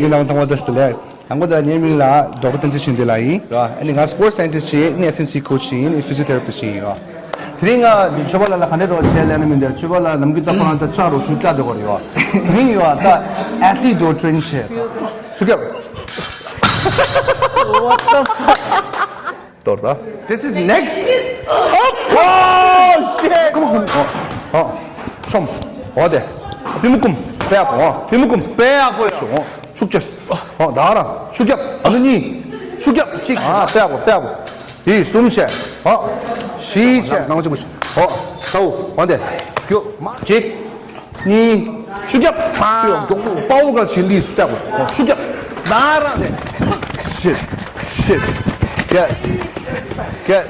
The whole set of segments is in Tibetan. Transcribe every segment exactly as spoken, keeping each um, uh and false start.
ཁྱེད་རྣམ་ཚང་མ་བཀྲ་ཤིས་བདེ་ལེགས། དང་པོ་ད་ངའི་མིང་ལ་ཌོག་ཊར་བསྟན་འཛིན་ཆོས་ལྡན་ལགས་ཡིན། ར། ཨ་ནི་ང་སི་པོར་ཊི་སའེན་ཊིསི་ཊི་བྱས། ཨ་ནི་ཨེས་ཨེན་སི་ཀོ་ཆི་ཡིན། ཨ་ནི་ཕི་ཟི་ཡོ་ཐེ་ར་པི་སི་ཊི་ཡིན། ར། དེ་རིང་ང་ཆོས་པ་ལགས་ལ་ག་འདྲས་འགྲོ་བྱས་ལབ་ན་མི་འདུག་ཆོས་པ་ལགས་ནམ་རྒྱུན་ད་ཁོ་རང་ད་ལྕགས་རོ་ཤུགས་རྒྱག་བསྡད་ཀྱི་ཡོད་རེད་ཡ། དེ་རིང་ཡོད་ད་ཨེ་ཐི་ལིཊ་འགྲོ་ཊེ་རེ་ནིང་བྱས། ཤུགས་རྒྱག་གཏོར་ད། This is next. Oh shit. Come on. ཨོ། ཨོ། ཆོམ། ཨོ་དེ། པུས་མོ་བསྐུམ། དཔེ་ཡག་པོ། ཨོ། པུས་མོ་བསྐུམ། དཔེ་ཡག་པོ་ཡོད། ཨོ། ཤུགས་རྒྱག་ཨོ། ད་རང་ཤུགས་རྒྱག་ཨ་ནི་གཉིས། ཤུགས་རྒྱག་གཅིག་ཨ། དཔེ་ཡག་པོ། དཔེ་ཡག་པོ། ཡི་གསུམ་བྱས། ཨོ། བཞི་བྱས། ནང་གཅིག་པོ་བྱས། ཨོ། ས་འོག་ཨོ་དེ། རྒྱུག་མ་གཅིག་གཉིས། ཤུགས་རྒྱབ། མགྱོགས་པོ་དཔའ་བོ་ག་ཆེ་ལིས་སྟེགས་པོ། ཤུགས་རྒྱབ། ད་རང་རེད། Shit. Shit. Get. Get.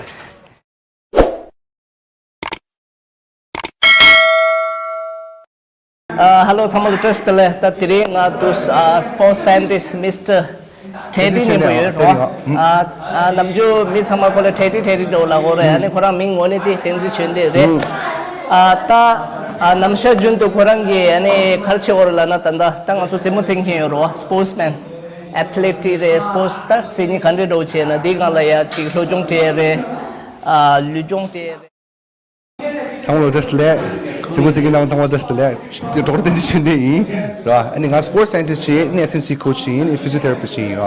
ཨ། ཧེ་ལོ། ཚང་མ་ལ་བཀྲ་ཤིས་བདེ་ལེགས། ད་དེ་རིང་ང་དུ་ཨ་སི་པོར་ཊི་སའེན་ཊིསི་ཊི་མིས་ཊར་ཊེ་ཌི་མཉམ་པོ་ཡོད་རོ། ཨ། ཨ། ནམ་རྒྱུན་མི་ཚང་མ་ཁོ་ལ་ཊེ་ཌི་ཊེ་ཌི་འགྲོ་ལབ་ཀྱི་ཡོད་རེད། ཨ་ནི་ཁོ་རང་མིང་དངོས་གནས་དེ་བསྟན་འཛིན་ཆོས་ལྡན་རེད། ཨ། ད་ཨ་ནམ་ཞག་རྒྱུན་དུ་ཁོ་རང་གིས་ཨ་ནི་ག་རེ་བྱེད་ཀྱི་ཡོད་རེད་ལབ་ན། ད་ད་ད་ང་ཚོ་རྩེད་མོ་རྩེ་མཁན་ཡོད་རེད་པ། སི་པོར་ཊི་སི་མེན། ཨེ་ཐི་ལེ་ཊིག་རེད། སི་པོར་ཊི་སི། ད་རྩེད་མོ་ག་འདྲས་འགྲོ་བྱས་ན་དེའི་སྒང་ལ་ཡ་ཅིག་སློབ་སྦྱོང་སྤྲད་རེད། ཨ། ལུས་སྦྱོང་སྤྲད་རེད། ཚང་མ་ལ་བཀྲ་ཤིས་བདེ་ལེགས། གཟིགས་མོ་གཟིགས་མཁན་རྣམས་ཚང་མ་བཀྲ་ཤིས་བདེ་ལེགས། ཌོག་ཊར་བསྟན་འཛིན་ཆོས་ལྡན་ཡིན། ར། ཨ་ནི་ང་སི་པོར་ཊི་སའེན་ཊིསི་ཊི་བྱས། ཨ་ནི་ཨེས་ཨེན་སི་ཀོ་ཆི་ཡིན། ཨ་ནི་ཕི་ཟི་ཡོ་ཐེ་ར་པི་སི་ཊི་ཡིན། ར།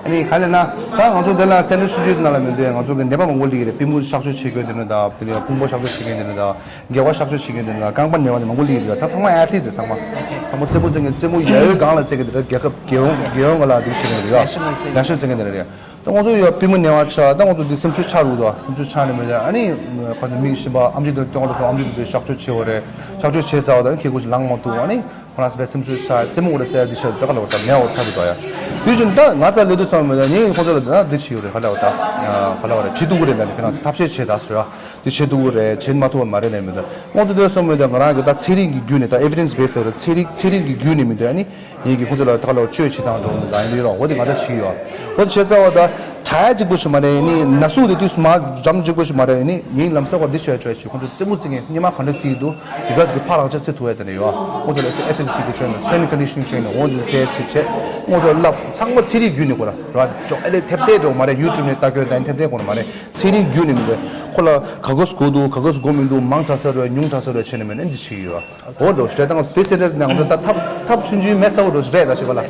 ཨ་ནི་ག་རེ་ལབ་ན། ད་ང་ཚོ་འདི་ལ་སེན་ཊར་ཆུང་ཆུང་ནང་ལ་མི་འདུག་ང་ཚོ་གི་ནད་པ་མང་པོ་སླེབས་ཀྱི་རེད། པུས་མོ་གཤག་བཅོས་བྱེད་མཁན་དེ་འདྲ་དང་། དེ་ནས་ཕུང་པོ་གཤག་བཅོས་བྱེད་མཁན་དེ་འདྲ་དང་། མགལ་བ་གཤག་བཅོས་བྱེད་མཁན་དེ་འདྲ་དང་། རྐང་པ་ན་བ་དེ་མང་པོ་སླེབས་ཀྱི་རེད། ད་ཚང་མ་ཨེ་ཐི་ལིཊ་རེད། ཚང་མ། ཚང་མ་རྩེད་མོ་རྩེ་མཁན། རྩེད་མོ་ཡོད་ཡོད་སྒང་ལ་རྩེ་གི་འདི་འདྲ། རྒྱལ་ཁབ་རྒྱལ་ཡོངས་རྒྱལ་ཡོངས་སྒང་ལ་འདི་བྱེད་མཁན་རེད་ཡ། ནེ་ཤ་ནལ་རྩེ་མཁན་དེ་འདྲ་རེད། ད་ང་ཚོ་ཡོད་པུས་མོ་ན་བ་ཆགས། ད་ང་ཚོ་འདི་སེམས་ཤུགས་ཆག་རུ་དོ། སེམས་ཤུགས་ཆག་ནས་མེད་ལ། ཨ་ནི་ཁ་ཚོ་མི་ཤི་བ་ཨམ་ཆི་དང་སྟོན་ཁ་ཚོ་ཨམ་ཆི་དེ་ཚོས་གཤག་བཅོས་བྱེད་འོ་རེད། གཤག་བཅོས་བྱས་ཚར་བ་དང་ཁེ་ཁུ་ཞིག་ལངས་མ་ཐུབ། ཨ་ནི་ཁོ་རང་ཚོ་པའི་སེམས་ཤུགས་ཆག། རྩེད་མོ་འོ་རེད། རྩེ་འདི་ཆག་ད་ག་ལ་བ་ད་མེད་འོ་ཆག་རུ་དོ་ཡ། དུས་རྒྱུན་ད་ང་ཚ་ལེ་དུ་སོང་མེད་ལ། ངས་ཁོ་ཚོ་ལ་ད་འདི་བྱེད་འོ་རེད། ག་ལ་བ་ད་ག་ལ་བ་རེད། བྱེད་ཐུབ་གི་རེད་ལ། ནི་ཁྱེད་རང་ཚོ་ཐབས་ཤེས་བྱེད་ད་ཟེར་ཡ། དེ་བྱེད་ཐུབ་ཀྱི་རེད། བྱེད་མ་ཐུབ་པ་མ་རེད་ནས་མི་འདུག་ང་ཚོ་དེར་སོང་མི་འདུག་ང་རང་གི་ད་ཚན་རིག་གི་བརྒྱུད་ནས། ད་ཨེ་བི་ཌེན་སི་བེ་སི་ཟེར་བ། ཚན་རིག་ཚན་རིག་གི་བརྒྱུད་ནས་མི་འདུག་ཨ་ནི་ངེད་ཀྱི་ཁོང་ཚོ་ལ་ད་ག་ལ་བ་བཅོས་བྱེད་སྟངས་འགྲོ་མི་འདུག་ཨ་ནི་རོགས་འོ་དེ་ང་ཚོ་བྱེད་ཡོད། འོ་དེ་བྱས་ཚར་བ་ད་དྲག་ཡ་གཅིག་པོ་ཞིག་མ་རེད། ནི་ན་ཟུག་དེ་དུས་སུ་མ་འཇམ་གཅིག་པོ་ཞིག་མ་རེད། ནི་ངས་ལམ་སང་བར་འདི་བྱོས་བྱོས་བྱས། ཁོང་ཚོ་རྩེད་མོ་རྩེ་མཁན་སྔོན་མ་ག་འདྲ་རྩེ་ཡི་འདུག་དེ་ག་ཚོད་ཀྱི་ཕར་རང་ཆ་རྩེ་ཐུབ་ཡ་དེ་འདྲ་ཡོད། ཁོང་ཚོ་ལ་ཨེ་སི་ཨེ་སི་སི་ཀི་ཊེ་རེ་ནར། སི་ཊེ་རེ་ནིང་ཀོན་ཌི་ཤ་ནིང་ཊེ་རེ་ནིང་འོ་དེ་རྩེ་བྱེད་བྱེད། ཁོང་ཚོ་བསླབ། ཚང་མ་ཚན་རིག་བརྒྱུད་ནས་ཁོ་ར་ར་ཅོག་ཨེ་ལེ་ཐེབས་ཐེབས་འགྲོ་མ་རེད། ཡུ་ཊུབ་ནས་ལྟ་སྐྱོན་དང་ཐེབས་ཐེབས་ཁོ་ར་མ་རེད། ཚན་རིག་བརྒྱུད་ནས་མི་འདུག་ཁོ་ལ་ག་གོ་སི་གོ་འདུག་ག་གོ་སི་གོ་མི་འདུག་མང་དྲགས་ས་རེད། ཉུང་དྲགས་ས་རེད། བྱས་ནས་མི་འདུག་འདི་བྱེད་ཀྱི་ཡོད། འོ་འགྲོ་ཞེས་ད་ང་དེ་ཟེར་རེད། ང་ཚོ་ད་ཐབས་ཐབས་ཆུང་ཆུང་མེད་ཚ་བོ་འགྲོ་ཞེས་རེད། ད་ཞེས་པ་ལ། དེ་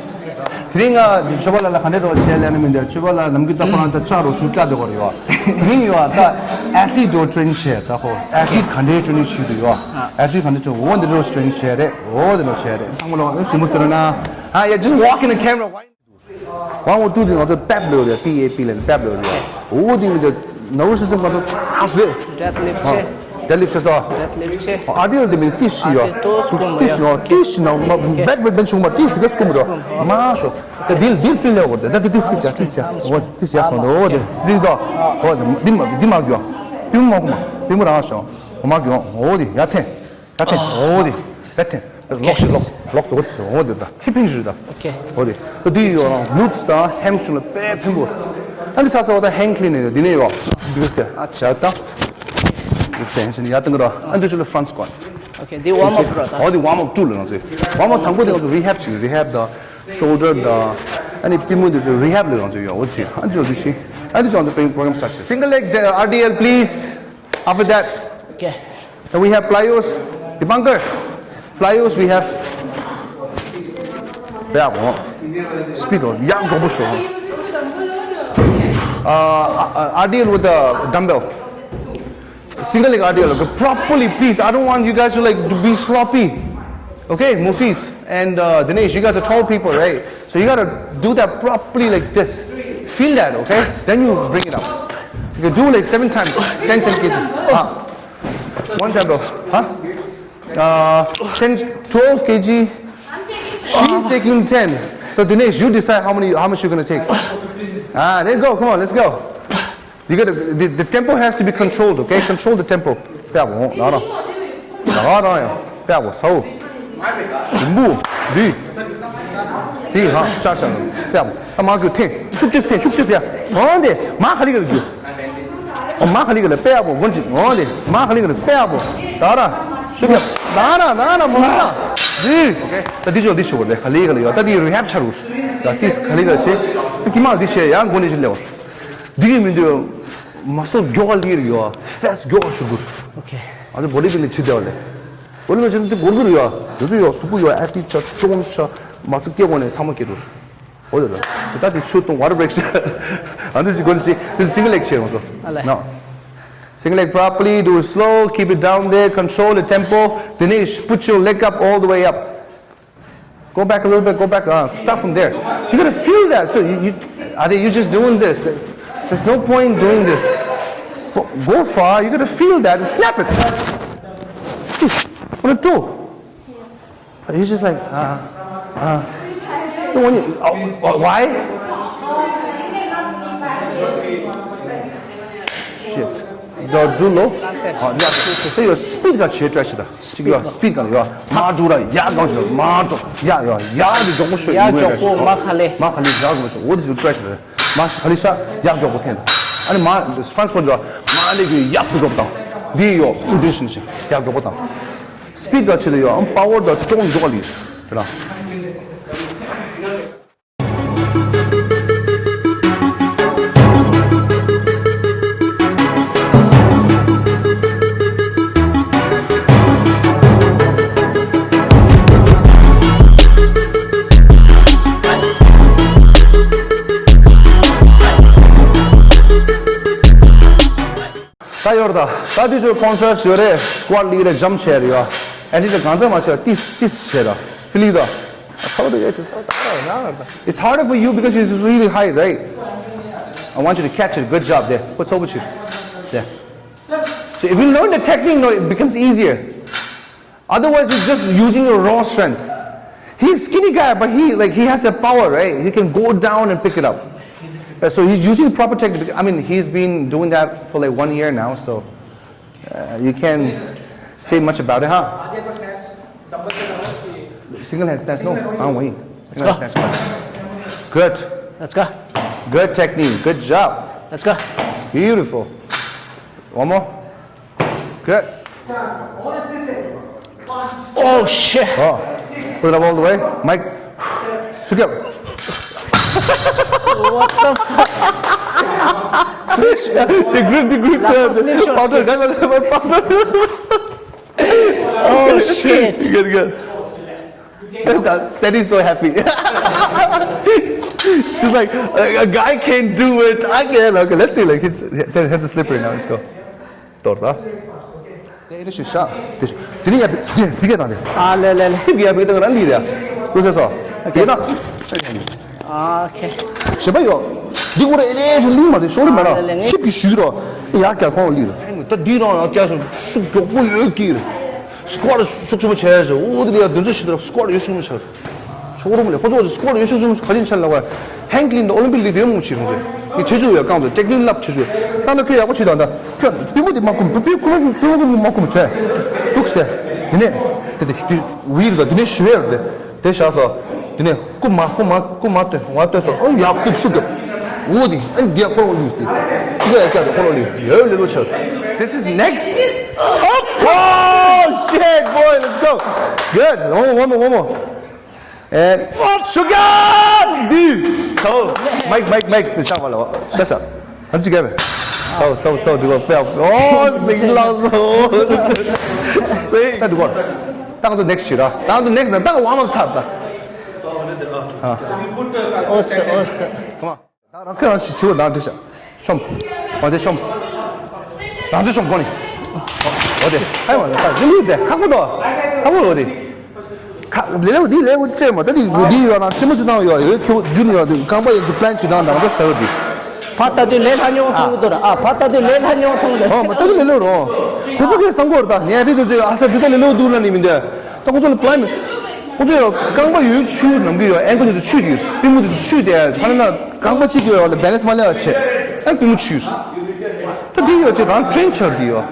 རིང་ང་ཆོས་པ་ལགས་ལ་ག་འདྲས་འགྲོ་བྱས་ལབ་ན་མི་འདུག་ཆོས་པ་ལགས་ནམ་རྒྱུན་ད་ཁོ་རང་ད་ལྕགས་རོ་ཤུགས་རྒྱག་བསྡད་ཀྱི་ཡོད། དེ་རིང་ཡོད་ད་ཨེ་ཐི་ལིཊ་འགྲོ་ཊེ་རེ་ནིང་བྱས། ད་ཁོ་ཨེ་ཐི་ལིཊ་ག་འདྲས་ཊེ་རེ་ནིང་བྱེད་ཀྱི་ཡོད། ཨེ་ཐི་ལིཊ་ག་འདྲས་ཊེ་རེ་ནིང་། འོ་འདི་འགྲོ་ཊེ་རེ་ནིང་བྱས་རེད། འོ་འདི་འགྲོ་བྱས་རེད། ཚང་མ་ལ་སྲིང་མོ་ཟེར་ན། ཨ། Yeah, just walk in the camera. Why? One or two དེ་ང་ཚོ་པེབ་ལབ་རེད། པི་ཨེ་པི་ལབ་པེབ་ལབ་རེད། འོ་དེ་མི་དེ་ནར་བ་སི་སི་ཊམ་ང་ཚོ་ཚ་བཟོས། ཌེཌ་ལིཕ་ཊི་བྱས། ཌེཌ་ལིཕ་ཊི་བྱས་སོ། ཌེཌ་ལིཕ་ཊི་བྱས། ཨ་ཌི་ཨེལ་དེ་མི་ཏི་ཤི་ཡོ། ཨ་དེ་ཏོ་སྐུམ་ཏི་ཤི་ཡོ། ཡོ། ཏི་ཤི་ན་མ་ཨོ་ཁེ། བེག་བེག་བེན་ཆུང་མ་ཏི་ཤི་ག་སྐུམ་རོ། མ་ཤོ། དེ་ལྡིར་ལྡིར་ཕིལ་ལེ་འོ་དེ། ད་དེ་ཏི་ཤི་ཏི་ཤི་ཏི་ཤི་ཡ་སོང་། འོ་ཏི་ཤི་ཡ་སོང་། འོ་དེ་རིག་དོ། འོ་དེ་འདི་མ་འདི་མ་གྱོ། པུས་མོ་མ་གོ་མ། པུས་མོ་རང་ཤོ། འོ་མ་གྱོ། འོ་དེ་ཡ་ཐེན། ད་ཐེངས། ཨ། འོ་དེ། ད་ཐེངས། ལོག་ཤིག་ལོག་ལོག་ཏུ་འོ་དེ། འོ་དེ་ད་ཧི་ཕིན་ཞིག་ད། ཨོ་ཁེ། འོ་དེ། ད་དེ་ཡོད་རང་གླུ་ཊི་སི་དང་ཧེམ་སི་ཊིང་ལ་དཔེ་ཕན་པོ། ཨ་འདི་ཚ་ཚ་བ་ད་ཧེང་ཁི་ལིན་ནས་འདི་ནས་ཡོད། འདི་ག་སྟེ། ཨ་ཡ་ད། འདི་ག་སྟེ་ཧེང་ཤིན་ཡ་ཏང་གི་ར། ཨ་འདི་ཚོ་ལ་ཕ་རན་སི་སྐོར། ཨོ་ཁེ། འདི་ཝརམ་ཨབ་ར་ད། འོ་དེ་ཝརམ་ཨབ་ཊུ་ལ་རང་ཚོས། ཝརམ་ཨབ་དང་པོ་དེ་ང་ཚོ་རི་ཧེབ་བྱེད། རི་ཧེབ་དང་ཤོལ་ཌར་དང་། ཨ་ནི་པུས་མོ་འདི་ཚོ་རི་ཧེབ་ལ་རང་ཚོས་ཡོད། འོ་དེ་ཨ་འདི་ཚོ་འདི་ཤི། ཨ་འདི་ཚོ་ང་ཚོ་པེན་པོ་རོ་གྷ་རམ་སི་ཊར་བྱེད། Single leg, uh, R D L, please. After that, okay. Then we have plyos. Dipankar, plyos we have. Yeah, speed on. Yeah, go push on. Uh, uh, R D L with the dumbbell. Single leg R D L. Okay, properly, please. I don't want you guys to, like, to be sloppy. Okay, Mufis and, uh, Dinesh, you guys are tall people, right? So you gotta do that properly like this. Feel that, okay? Then you bring it up. You can do like seven times, ten, ten K G. Ah. One time, bro. Huh? Uh, ten, twelve K G. She's taking ten. So Dinesh, you decide how many, how much you're gonna take. Ah, there you go. Come on, let's go. You gotta, the, the tempo has to be controlled, okay? Control the tempo. ད་ཡ་བོ་ད་ར། ད་ག་ར་ཡ། ད་ཡ་བོ་ས་འོ། ཞིམ་པོ། འདི། དེ་ཧ་ཅ་ཅ། ད་ཡ་བོ་ད་མ་གུ་ཐེ། ཤུགས་ཅིག་ཐེ། ཤུགས་ཅིག་ཡ། འོ་འདི་མ་ཁ་ལི་ག་ལ་རྒྱུ། འོ་མ་ཁ་ལི་ག་ལ་པེ་ཡ་བོ་གོན་ཅིག་འོ་འདི་མ་ཁ་ལི་ག་ལ་པེ་ཡ་བོ། ད་ར། ཤུགས་ཡ། ད་ར་ད་ར་མོ་ར། ཨེ། ད་འདི་ཆོ་འདི་ཆོ་ལེ་ག་ལེ་ག་ལེ་ཡོད། ད་འདི་རི་ཧེབ་ཆ་རུ། ད་ཏིས་ག་ལེ་ག་ལེ་བྱེད། ད་ཀི་མ་འདི་བྱེད་ཡང་མགོ་ནས་ཅི་ལེ་བ། འདི་གི་མི་འདུག་ཡོད། མ་སོ་མགྱོགས་ག་ལེ་རེ་ཡོད། ཕེ་སི་མགྱོགས་ཞུ་དགོས། ཨོ་ཁེ། ང་ཚོ་བོ་ལི་བི་ལི་ཆི་དེ་བ་ལེ། བོ་ལི་བི་ལི་ཆི་འདི་སྒོར་གི་རེ་ཡོད། འདི་ཚོ་ཡོད་སུ་པུ་ཡོད། ཨེ་ཐི་ལིཊ་ཆ་ཅོང་ཆ་མ་ཚུགས་སྐྱེ་དགོས་ནས་ཚང་མ་སྐྱེ་རུ། ཨོ་ལེ་ལེ། ད་དེ་ཆུ་དང་ཝ་ཊར་བྷེ་རེག་ཤ། ཨ་འདི་ཅི་དགོས་ནས་ཤི། This is single leg chair also. ཨ་ལེ། No. Single leg properly, do it slow, keep it down there, control the tempo. Dinesh, put your leg up all the way up. Go back a little bit, go back, uh, start from there. You gotta feel that. So you, you, are they, you just doing this. There's, there's no point in doing this. F- go far, you gotta feel that and snap it. On a toe. He's just like, uh, uh. So when you, uh, uh, why? Shit. ད་འགྲོ་ལོ། ཨ་ཡ། ད་ཡོ་སི་པིཌ་ག་ཆེ་ཊི་རའི་ཆེ་ད། ཅིག་ཡོ་སི་པིཌ་ག་ཡོ། མ་འགྲོ་ར་ཡ་གང་ཞིག་མ་འགྲོ་ཡ་ཡོ་ཡ་འདི་མགྱོགས་པོ་ཤོད་ཡ་ཡིན་མགྱོགས་པོ་མ་ཁ་ལེ། མ་ཁ་ལེ་ཡ་གང་ཞིག་འོ་འདི་ཞིག་ཊི་རའི་ཆེ་ད། མ་ཁ་ལེ་ཤ་ཡ་མགྱོགས་པོ་འཐེན་ད། ཨ་ནི་མ་ཕ་རན་སི་ཁོ་འགྲོ་མ་ལེ་གི་ཡ་ཕུ་གོ་བཏང་། འདི་ཡོ་འདི་ཤིན་ཤིན་ཡ་མགྱོགས་པོ་བཏང་། སི་པིཌ་ག་ཆེ་ད་ཡོ་ཨམ་པ་ཝར་ད་ཅོང་མགྱོགས་ལི་དེ་ལ། ད་ཡོར་ད། ད་དུས་ཚོད་ཀོན་ཊྲེ་སི་ཡོད་རེད། སི་ཀོ་ཊི་ལི་རེད། ཇམ་བྱས་རེད་ཡོ། ཨེ་ཊི་ཊུཌ་གང་ཚང་མ་བྱས་ཏིས་ཏིས་བྱས་ར། ཕི་ལི་ད། ཚ་བ་དུ་ཡོད་ཅེ་ཚ་བ་ད་ར་ན་ར་ད། It's harder for you because it's really high, right? I want you to catch it. Good job there. ཁོ་ཚ་བོ་ཆེ། Yeah. So if you learn the technique, no, it becomes easier. Otherwise, you're just using your raw strength. He's skinny guy, but he, like, he has the power, right? He can go down and pick it up. Uh, So he's using proper technique. I mean, he's been doing that for like one year now, so uh, you can't say much about it, huh? Single hand snatch, no? Ah, wait. Single hand snatch. Good. Let's go. Good technique. Good job. Let's go. Beautiful. One more. Good. Oh shit. Oh. Put it up all the way. Mike. Shoot up. What the fuck? The grip, the grip, sir. Powder, guys, powder. Oh shit. Good, good. Sandy's so happy. She's like, a, a guy can do it. I can. Okay, let's see. Like, it's, it's, it's a slippery now. Let's go. Torta. Thank you. Okay. ཞེས་པ་ཡོད། འདི་ཀོ་རེ་ཨེ་རེ་ལི་མ་རེད། ཤོག་ལི་མ་ར། ཨ་ལེ་ལེ། ཧིབ་ཀྱི་ཞུས་རོ། ཡ་ཀྱ་ཁོང་ལི་ར། ད་འདི་རང་ཡང་ཀྱ་སོ་ཤུགས་མགྱོགས་པོ་ཡོད་ཀྱི་རེད། སི་ཀོ་ཊི་ཤུགས་ཆེན་པོ་བྱས་ཤག་འོ་དེ་ཡ་དུས་ཚོད་ཞིག་ད་སི་ཀོ་ཊི་ཡོད་ཤུགས་ཆེན་པོ་ཆགས། ཤོག་རོ་མ་ལེ་ཁོ་ཚོ་སི་ཀོ་ཊི་ཡོད་ཤུགས་ཆེན་པོ་ག་རེ་ཆགས་ལ་བ། ཧེང་ཀི་ལིན་དང་ཨོ་ལིམ་པིག་ལི་དེ་མུ་ཆེ་རུང་ཚེ། ཁྱེད་ཆེ་ཆུ་ཡོད་རྐང་ཚོ་ཊེག་ནིག་ལབ་ཆེ་ཆུ། ད་ནི་ཁྱོད་ཡག་པོ་བྱེད་དང་ད། ཁྱོད་པུས་མོ་དེ་མ་བསྐུམ་པུས་པུས་པུས་མོ་པུས་མོ་མ་བསྐུམ་བྱས། ཐུགས་སྟེ། དེ་ནས། དེ་དེ་དེ་ཝི་རི་དང་དེ་ནས་ཞུ་ཡ་རེད། དེ་བཞག་སོ། དེ་ནས་རྐུབ་མ་རྐུབ་མ་རྐུབ་མ་སྟོན་ཝ་སྟོན་སོ། ཨ་ཡག་རྐུབ་ཤུགས་རྒྱབ། འོ་དེ་ཨ་རྒྱ་ཁོ་ལོ་ལུས་ཏེ། ཅི་ག་ཡ་ཀྱ་དེ་ཁོ་ལོ་ལུས་ཡོད་ལེ་ལོ་ཆགས། This is next. Oh shit, boy, let's go. Good. One more, one more, one more. And ཤུགས་རྒྱབ། འདི། So, Mike, Mike, Mike. ཤ་བ་ལ་བ། ད་ཤ། ཧན་ཅི་ག་བས། So, so, so, འདི་གོ་པེ། ཨོ་སིང་ལག་སོ། སེ། ད་འདི་གོ། ད་ང་ཚོ་ནེག་སི་བྱེད་ར། ད་ང་ཚོ་ནེག་སི་ན་ད་ཝརམ་ཨབ་ཚར་ད། ཨོ་སི་ཏོ། ཨོ་སི་ཏོ། Come on. ད་རང་ཁྱོད་རང་ཞིག་ཆུ་ནང་འདྲི་ཤག་ཆོམ། འོ་དེ་ཆོམ། རང་ཚོ་ཆོམ་གོ་ནི། འོ་དེ་ཧའི་མ་ད་འདི་ལུས་དེ་ཁག་པོ་དོ། ཁག་པོ་འོ་དེ། ཁ་ལེའུ་འདི་ལེའུ་ཙེ་མ་ད་འདི་འདི་ཡོད་ན་ཙེ་མོ་ཙེ་ནང་ཡོད་ཡོད་ཁྱོད་རྒྱུ་ནི་ཡོད་དེ་རྐང་པ་ཡོད་ཚུལ་པི་ལན་བྱེད་སྟངས་དང་ད་ཟེར་བ་འདི། ཕ་ད་དུས་ལས་སླ་ཉོ་ཐུང་དོ་ར། ཨ་ཕ་ད་དུས་ལས་སླ་ཉོ་ཐུང་དོ། ཨོ་མ་ད་དུས་ལས་ལོ་རོ། ཁོ་ཚོ་གས་བསམ་གོ་ར་ད་ངས་རི་དུ་ཙེ་ཨ་ས་འདི་ད་ལས་ལོ་འདུག་ལ་ནི་མི་འདོད། ད་ཁོ་ཚོ་ལ་པི་ལན་མེད། ཁོ་ཚོ་ཡོད་རྐང་པ་ཡོད་ཆུ་ནམ་གི་ཡོད་ཨན་ཀལ་དེ་ཚོ་ཆུ་དེ་པུས་མོ་དེ་ཚོ་ཆུ་དེ་ཧ་ན་ན་རྐང་པ་གཅིག་གི་ཡོད་ལ་བེ་ལན་སི་མ་ལེ་བ་བྱེད་ཨན་པུས་མོ་ཆུ། ད་དེ་ཡོད་ཅེ་རང་ཊེན་ཆར་དེ་ཡོད་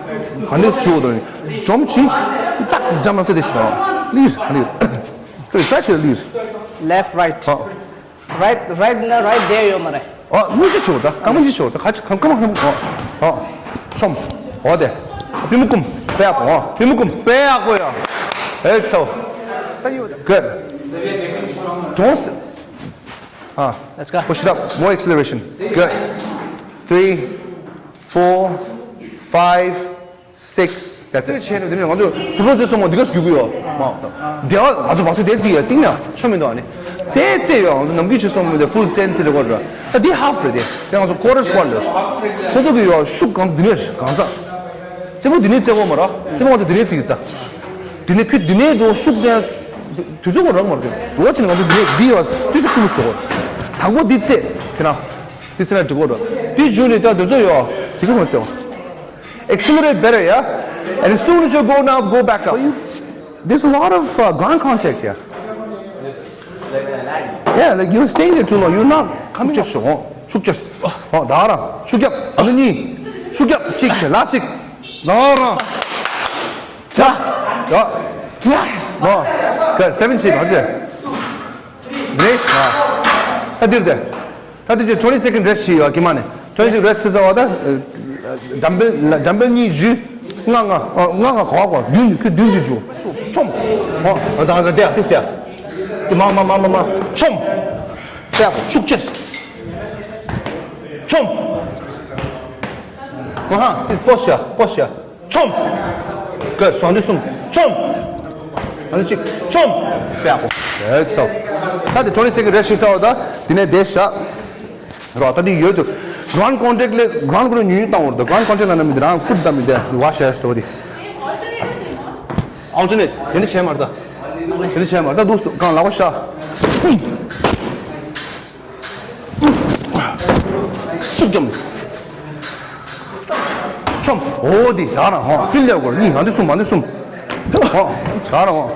ག་ནས་སུ་དོ་ནི་འཇོམ་ཆི་ཏག་འཇམ་ལ་ཚེ་དེ་ཞིག་དང་ལིར་ག་ནས་ཡོད་ཀྲ་ཆེ་ལིར། Left, right. ཧ། Right, right ན་right དེ་ཡོད་མ་རེད། ཨ་མི་ཅི་ཆོ་ད་ག་མི་ཅི་ཆོ་ད་ག་ཅི་གམ་གམ་གམ་ཨ་ཨ་ཆོམ་ཨོ་དེ་པུས་མོ་ཀུམ་པེ་ཡག་པོ་ཨ་པུས་མོ་ཀུམ་པེ་ཡག་པོ་ཡ་ཨེ་ཚོ། Good. Don't s- ah, Let's go. Push it up. More acceleration. Good. Three, four, five, six. That's it. ཆེན་དེ་ནས་ང་ཚོ་ཕུ་ཕུ་ཚེ་སོང་མོ་འདི་ག་སྒུག་གི་ཡོད། མ་འོང་། དེ་བ་ང་ཚོ་བག་ཚོད་དེ་ཙི་ཡ་ཙིང་ན་ཆོ་མི་འདུག་ཨ་ནི། ཙེ་ཙེ་ཡོད། ང་ཚོ་ནམ་རྒྱུན་ཆུ་སོང་མོ་དེ་ཕུལ་ཙེན་ཙེ་རེ་གོ་ར། ད་འདི་half རེད་དེ། དེ་ང་ཚོ་quarter squat རེད། ཁོ་ཚོ་གི་ཡོད་ཤུགས་གང་འདི་ནས་གང་ཚ། རྩེ་མོ་འདི་ནས་རྩེ་གོ་མ་ར། རྩེ་མོ་ང་ཚོ་འདི་ནས་རྩི་གི་ད། འདི་ནས་ཁུ་འདི་ནས་འགྲོ་ཤུགས་དེ། དུས་ཚོད་གོ་རག་མ་ར་གི། འོ་ཅི་ནས་ང་ཚོ་འདི་ནས་འདི་ཡོད་དུས་ཤུགས་ཆུ་མོ་སོ། དང་པོ་འདི་རྩེ། ཁྱེད་རང་། འདི་རྩེ་ན་འགྲིག་གོ་ར། དུས་རྒྱུན་ནས་ད་དུས་ཚོད་ཡོད། ཅི་གི་སོང་རྩེ་བ། Accelerate better, yeah? And as soon as you go now, go back up. But you, there's a lot of uh, ground contact here. Yeah, like you're staying there too long. You're not coming up. ཤུགས་ཆེ་ཤོག་ཤུགས་ཆེ། ཨོ་ད་རང་ཤུགས་རྒྱབ། ཨ་ནི་གཉིས། ཤུགས་རྒྱབ། གཅིག་བྱས། ལ་གཅིག་ད་རང་། ད། ད། ནོ། ག་seven བྱས་པ་ཚེ། རེས། ད་འདིར་དེ། ད་དེ་ཅི་twenty second rest བྱས་ཡོད་ཀྱི་མ་ནི། twenty second rest བྱས་ཚར་བ་ད། dumbbell dumbbell གཉིས་བཞི། ལྔ་ལྔ། ཨ་ལྔ་ལྔ་གོ་གོ་བདུན་ཁྱོད་བདུན་བདུན་བཅུ། ཆོམ། ཨོ་ད་ད་དེ་དེ་དེ། དེ་མ་མ་མ་མ་མ། ཆོམ། དཔེ་ཡག་པོ་ཤུགས་ཆེ། ཆོམ། ཨ་ཧ། དེ་པོ་ཤ་པོ་ཤ། ཆོམ། ག་སོང་དེ་གསུམ། ཆོམ། ཨ་ནི་གཅིག་ཆོམ། དཔེ་ཡག་པོ། Good, so. ད་དེ་twenty second rest བྱས་ཚར་བ་ད། དེ་ནས་བསྡད་བཞག་རོ། ད་དེ་ཡོད་དུ། ground contact ལས་ground ཁོ་ཉུང་ཉུང་བཏང་བར་འདུག ground contact ལ་ན་མི་དེ་རང་foot ད་མི་དེ་བ་ཤ་ཡ་སྟོ་དེ། Alternate དེ་འདྲ་བྱས་མ་རེད་ད། དེ་འདྲ་བྱས་མ་རེད་ད། འདུག་སྟོ་གང་ལག་པ་ཤ། ཤུགས་ཀྱང་། ཆོམ། འོ་དེ་ད་རང་ཧོ། ཕིལ་ལེ་གོ་གཉིས། ང་འདི་གསུམ། ང་འདི་གསུམ། ཧོ། ད་རང་ཧོ།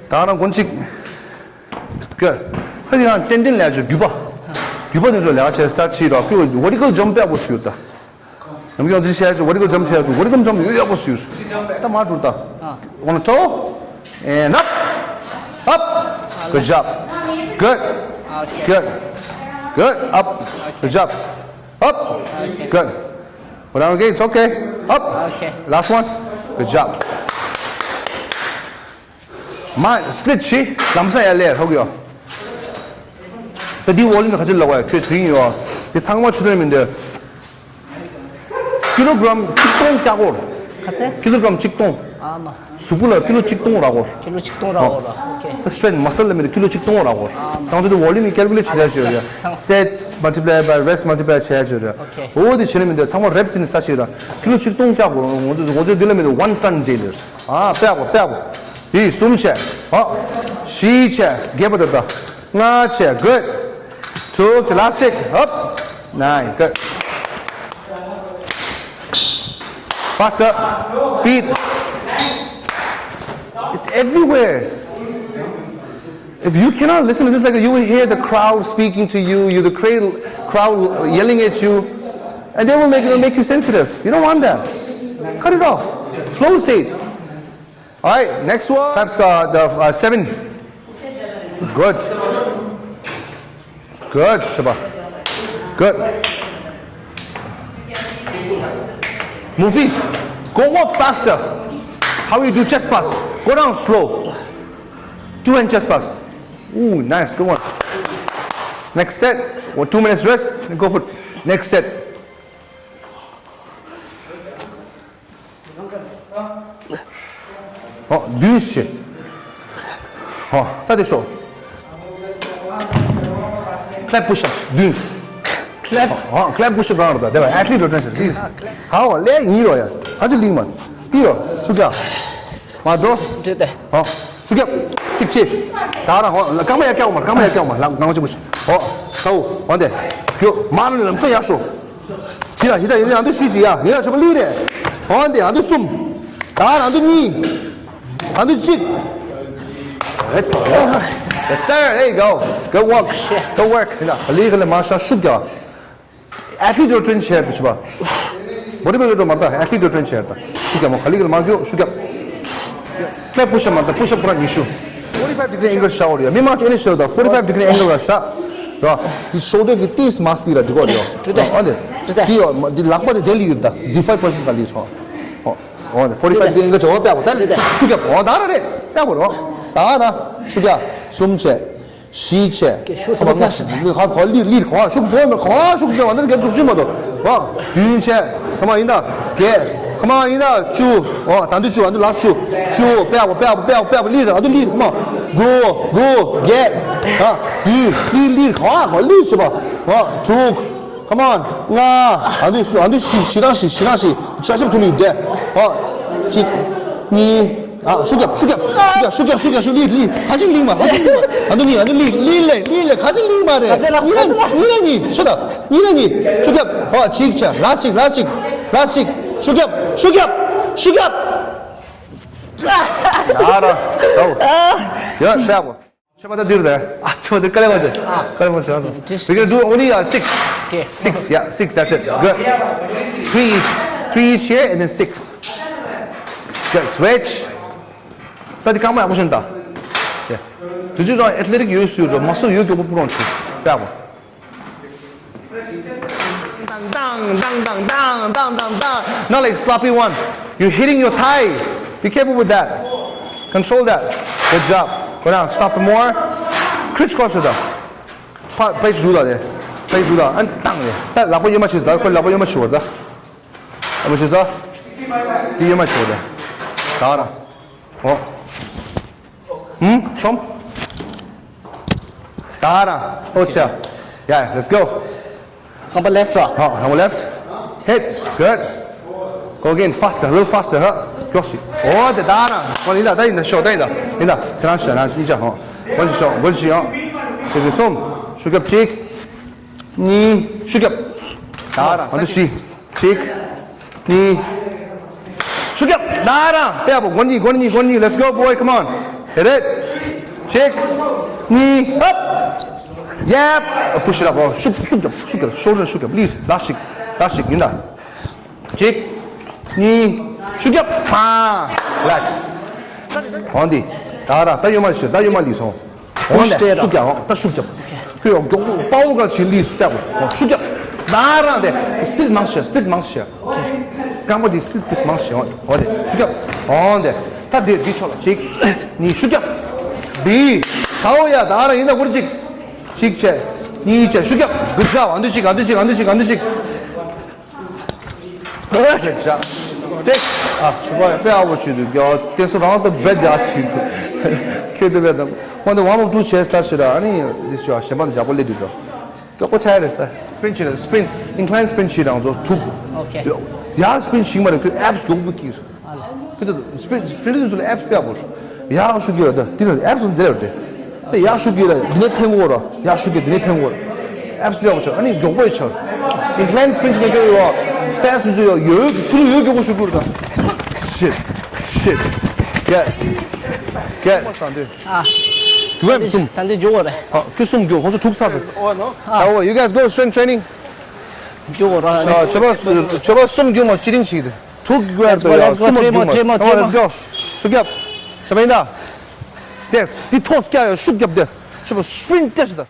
ད་རང་གོན་གཅིག་ག་ཧ་ཡང་ཏན་ཏན་ལས་ཆོ་རྒྱུད་པ། རྒྱུད་པ་དེ་ཚོ་ལས་ཆེ་སྟར་ཆི་རོ། ཁྱོད་vertical jump ཡག་པོ་ཟུར་ད། ནམ་རྒྱུན་འཛིན་བྱས་ཆོ་vertical jump བྱས་ཆོ་vertical jump ཡོད་ཡག་པོ་ཟུར། ད་མ་འགྲུར་ད། On a toe and up. Up. Good job. Good. Good. Good. Up. Good job. Up. Good. Hold on, okay, it's okay. Up. Last one. Good job. མ་split བྱེད། ལམ་སང་ཡར་ལེ་ཧོག་ཡོ། ད་འདི་ཝོ་ལི་ཡུམ་ག་ཚོད་ལོག་ཡ་ཁྱོད་དྲིན་ཡོ། འདི་ཚང་མ་ཆུ་དོན་མི་འདོད། ཀི་ལོ་གྲམ་གཅིག་སྟོང་བཀྱག་གོ། ག་ཚད། ཀི་ལོ་གྲམ་གཅིག་སྟོང་། ཨ་མ། གཟུགས་པོ་ལ་ཀི་ལོ་གཅིག་སྟོང་རག་གོ། ཀི་ལོ་གཅིག་སྟོང་རག་གོ་ར། ཨོ་ཁེ། ད་strength muscle ལ་མི་རེ་ཀི་ལོ་གཅིག་སྟོང་རག་གོ། ཨ་མ། ད་ང་ཚོ་འདི་ཝོ་ལི་ཡུམ་calculate བྱེད་ཡ་ཆོད་ཡ། ཚང་། set multiply by rest multiply བྱེད་ཡ་ཆོད་ཡ། ཨོ་ཁེ། འོ་དེ་བྱེད་ན་མི་འདོད། ཚང་མ་reps ནི་ས་ཆོད་ཡ། ཀི་ལོ་གཅིག་སྟོང་བཀྱག་གོ། ང་ཚོ་ང་ཚོ་འདི་ལ་མི་འདོད། one ton ཇེ་ལེར། ཨ་དཔེ་ཡག་པོ་དཔེ་ཡག་པོ། འདི་གསུམ་བྱས། ཨ། བཞི་བྱས། རྒྱས་པ་དེར་ད། ལྔ་བྱས། Good. དྲུག་བྱས། Last check. Up. Nine. Good. Faster. Speed. It's everywhere. If you cannot listen to this, like, you will hear the crowd speaking to you, you the cra- crowd yelling at you, and they will make, it'll make you sensitive. You don't want that. Cut it off. Flow state. All right, next one. Claps uh, the uh, seven. Good. Good, Shaba. Good. Move it. Go up faster. How you do chest pass? Go down slow. Two hand chest pass. Ooh, nice. Good one. Next set. One, two minutes rest. Then go for it. Next set. ཨོ། བདུན་བྱས། ཨོ། ད་དེ་ཤོག clap push ups བདུན། clap ཨོ། clap push up རང་རེད་ད། དེ་བ་athlete rotation please. ཧ་བ་ལས་ཡིན་རོ་ཡ། ཧ་ཅི་ལིང་མ། ཡིན་རོ། ཤུགས་རྒྱག་མ་འགྲོ། འདྲེ་དེ། ཨོ། ཤུགས་རྒྱབ། གཅིག་བྱས། ད་རང་ཨོ། རྐང་པ་ཡར་བཀྱག་མ། རྐང་པ་ཡར་བཀྱག་མ། ལག་ནང་གཅིག་པུ་ཤོག་ཨོ། ས་འོ། འོ་དེ། རྒྱུ་མ་རང་ལམ་སང་ཡར་ཤོག་ཅི་ཡ་ཡི་ད་ཡི་ད་ཡང་དུ་ཤི་ཅི་ཡ་ཡི་ད་ཆོག་ལི་རེད། འོན་ཏེ་ཡང་དུ་གསུམ། ད་ཡང་དུ་གཉིས། ཡང་དུ་གཅིག Yes, sir. There you go. Good work. Good work. ཡི་ད་ལི་ག་ལི་མ་ཤ་ཤུགས་རྒྱག athlete ཡོ་train བྱས་པ་ཆུ་བ། bodybuilder མ་རེད་ད། athlete ཡོ་train བྱས་རེད་ད། ཤུགས་རྒྱག་མོ་ག་ལི་ག་ལི་མ་རྒྱུ་ཤུགས་རྒྱག clap push up མ་རེད་ད། push up ཁོ་རང་ཉི་ཤུ། forty five degree angle ཤ་བོ་རེད་ཡ། མི་མང་ཅི་ཨེ་ནི་ཤོད་ད། forty five degree angle ལ་ཤ། ར། འདི་shoulder གི་ཏིས་མ་སྟི་ར་འདི་གོ་རེད་ཡ། འདི་ཡོ་འདི་ལག་པ་དེ་དེ་ལི་ཡོད་ད། zero five percent ག་ལི་ཧོ། འོ་འདི་forty five degree angle ཅོ་པ་པོ་ད་ལི་ཤུགས་རྒྱག་འོ་ད་ར་རེད། ཡག་པོ་རོ། ད་ན་ཤུགས་རྒྱག་གསུམ་བྱས། བཞི་བྱས། ཁ་མ་ལྔ་བྱས། ལི་ཁ་ཁ་ལི་ལི་ཁ་ཤུགས་བཟོ་མེད་ཁ་ཤུགས་བཟོ་བ་འདི་ག་འཛུགས་ཅི་མ་གཏོགས། ཨ། བདུན་བྱས། ཁ་མ་ཡིན་ད་བརྒྱད། ཁ་མ་ཡིན་ད་བཅུ། ཨོ་ད་འདི་བཅུ། ཨ་འདི་ལ་བཅུ། བཅུ། པེ་ཨ་པེ་ཨ་པེ་ཨ་པེ་ལི་ར། ཨ་འདི་ལི་ཁ་མ། དགུ་དགུ་བརྒྱད། ཨ་བདུན་ལི་ལི་ཁ་ཁ་ལི་བྱེད་པ། ཨོ་དྲུག Come on. ལྔ། ཨ་འདི་སུ། ཨ་འདི་བཞི། བཞི་རང་བཞི། བཞི་རང་བཞི། ཆ་ཤབ་ཐུ་ལི་བསྡད། ཨ་གཅིག་གཉིས། ཨ་ཤུགས་རྒྱབ། ཤུགས་རྒྱབ། ཤུགས་རྒྱབ། ཤུགས་རྒྱབ། ཤུགས་རྒྱབ། ཤུགས་ལི་ལི། ཁ་ཅིག་ལི་མ། ཁ་ཅིག་ལི་མ། ཨ་འདི་གཉིས། ཨ་འདི་ལི་ལི་ལི་ལི་ལི། ཁ་ཅིག་ལི་མ་རེད། ཁ་ཅིག་ལ། གཉིས་ལ། གཉིས་ལ་གཉིས། ཤོད་ད། གཉིས་ལ་གཉིས། ཤུགས་རྒྱབ། ཨ་གཅིག་ཆ། ལ་གཅིག་ལ་གཅིག་ལ་གཅིག་ཤུགས་རྒྱབ། ཤུགས་རྒྱབ། ཤུགས་རྒྱབ། ཨ་ར། ཡ་ཡ། ཆེ་བ་ད་འདིར་རེད། ཨ་ཆེ་བ་འདིར། དཀའ་ལས་མ་བྱེད། ཨ་དཀའ་ལས་མ་བྱེད། Just We can do only uh, six. Okay. Six, yeah, six, that's it. Good. Three each. Three each here and then six. Good. Switch. ད་འདི་རྐང་པ་ཡག་པོ་བྱུང་ད། Yeah. དུས་ཚོད་རང་athletic ཡོད་སུ་རོ་མ་སུ་ཡོད་མགྱོགས་པོ་པུ་རོང་ཆུ། དཔེ་ཡག་པོ། Not like sloppy one. You're hitting your thigh. Be careful with that. Control that. Good job. Go down. Stop more. Crisscross it up. ཕ་ཕ་ཞུ་ལ་དེ། ཕ་ཞུ་ལ་ཨན་བཏང་ནས། ད་ལག་པ་གཡོན་མ་བྱེད་ད། ཁོ་ལག་པ་གཡོན་མ་བྱེད་བར་ད། ལག་པ་བྱེད་ས། དེ་གཡོན་མ་བྱེད་བར་ད། ད་ར། ཨོ། ཧུམ། ཤོམ། ད་ར། ཨོ་ཆ། Yeah, let's go. Number left ར། ཧ། Number left. Hit. Good. Go again. Faster. A little faster. ཧ། མགྱོགས་ཤིག་ཨོ་དེ་ད་ར། ཨོ་ཡིན་ད། ད་ཡིན་ད། ཤོག་ད་ཡིན་ད། ཡིན་ད། ཁྱེད་རང་ཤོག་རང་གཉིས་ཆ་ཧོ། མགོ་ཞིག་ཤོག་མགོ་ཞིག་ཡོང་། ཤུགས་རྒྱབ་གསུམ། ཤུགས་རྒྱབ་གཅིག་གཉིས། ཤུགས་རྒྱབ། ད་ར། ཨ་འདི་བཞི། གཅིག་གཉིས། ཤུགས་རྒྱབ། ད་ར། དཔེ་ཡག་པོ། མགོ་གཉིས། མགོ་གཉིས། མགོ་གཉིས། Let's go boy, come on. Hit it. གཅིག་གཉིས། Up. Yep. Push it up. ཨོ་ཤུགས་ཤུགས་རྒྱབ། ཤུགས་རྒྱབ། ཤོག་རེ་ཤུགས་རྒྱབ། Please. ལ་ཞིག་ལ་ཞིག་ཡིན་ད། གཅིག་གཉིས། ཤུགས་རྒྱབ། ཨ། Relax. འོང་འདི། ད་ར། ད་གཡོན་མ་ལི་ཤོག་ད་གཡོན་མ་ལི་སོང་། འོང་ནས་ཤུགས་རྒྱབ། འོང་ད་ཤུགས་རྒྱབ། ཁྱོད་ཡོང་མགྱོགས་པོ་དཔའ་བོ་ག་ཆེ་ལི་སྟེགས་པོ། ཤུགས་རྒྱབ། ད་ར་དེ་སི་ལིད་མང་ཤོས། སི་ལིད་མང་ཤོས། རྐང་པ་འདི་སི་ལིད་དེ་མང་ཤོས། འོང་དེ་ཤུགས་རྒྱབ། འོང་དེ། ད་འདི་འདི་ཕྱོགས་ལ་གཅིག་གཉིས། ཤུགས་རྒྱབ། འདི་ཟའོ་ཡ། ད་ར་ཡིན་ད། འགོར་གཅིག་གཅིག་བྱས། གཉིས་བྱས། ཤུགས་རྒྱབ། Good job. ཨ་འདི་གཅིག་ཨ་འདི་གཅིག་ཨ་འདི་གཅིག་ཨ་འདི་གཅིག Good job. Six. ཨ་ཆུ་བ་དཔེ་ཨ་བོ་ཆུ་དུ་རྒྱ་བསྟན་སོ་རང་དུ་བེད་རྒྱ་ཆུ་དུ། ཁྱེད་དུ་བེད་དམ། ཁོང་དུ་one or two chest touch ད་ཨ་ནི་འདི་ཤོ་གཞན་པ་དུ་འཇག་པོ་ལེ་དུ་དོ། མགྱོགས་པོ་ཆ་ཡ་རེད་ད། Spin བྱེད་ད། Spin. Incline spin བྱེད་དང་ཚོ་དྲུག Okay. ཡ་spin བྱེད་མ་རེད། ཁོས་abs མགྱོགས་པོ་ཀིར། སྤི་ཏི་སྤི་སྤི་ཏི་ཚོ་ལ་ཨེབ་སི་དཔེ་ཡག་པོ་རེད། ཡག་ཤུགས་ཀྱི་རེད་དེ། དེ་རེད་ཨེབ་སི་འདི་རེད་དེ། དེ་ཡག་ཤུགས་ཀྱི་རེད། འདི་ནས་འཐེན་དགོས་རེད། ཡག་ཤུགས་ཀྱི་འདི་ནས་འཐེན་དགོས་རེད། ཨེབ་སི་དཔེ་ཡག་པོ་ཆགས། ཨ་ནི་མགྱོགས་པོ་ཡི་ཆགས། Incline spin བྱེད་ན་ཀྱི་ཡོད་ཕེ་སི་ཡོད་ཡོད་ཀྱི་ཚུར་ཡོད་མགྱོགས་པོ་ཤུགས་ཀྱི་རེད་ད། Shit. Shit. Get. Get. ཨ། དུས་བབ་གསུམ། ད་འདི་འཇུག་དགོས་རེད། ཨ་ཁྱོད་གསུམ་མགྱོགས། ཁོང་ཚོ་དྲུག་ཚར་ཚར། ཨོ་ནོ། ཨ། ཨོ། You guys go strength training. འཇུག་དགོས་རེད། ཨ་ཆོས་པ་ཆོས་པ་གསུམ་མགྱོགས་མ་ཅི་རིང་ཞིག་དེ། དྲུག་གི་Let's go, let's go, three more, three more, three more. Come on, let's go. ཤུགས་རྒྱབ། ཆོས་པ་ཡིན་ད། དེ་དེ་ཐོག་སྐྱ་ཡོད་ཤུགས་རྒྱབ་དེ། ཆོས་པ་སྤྲིན་ཏེ་ཞིག་ད།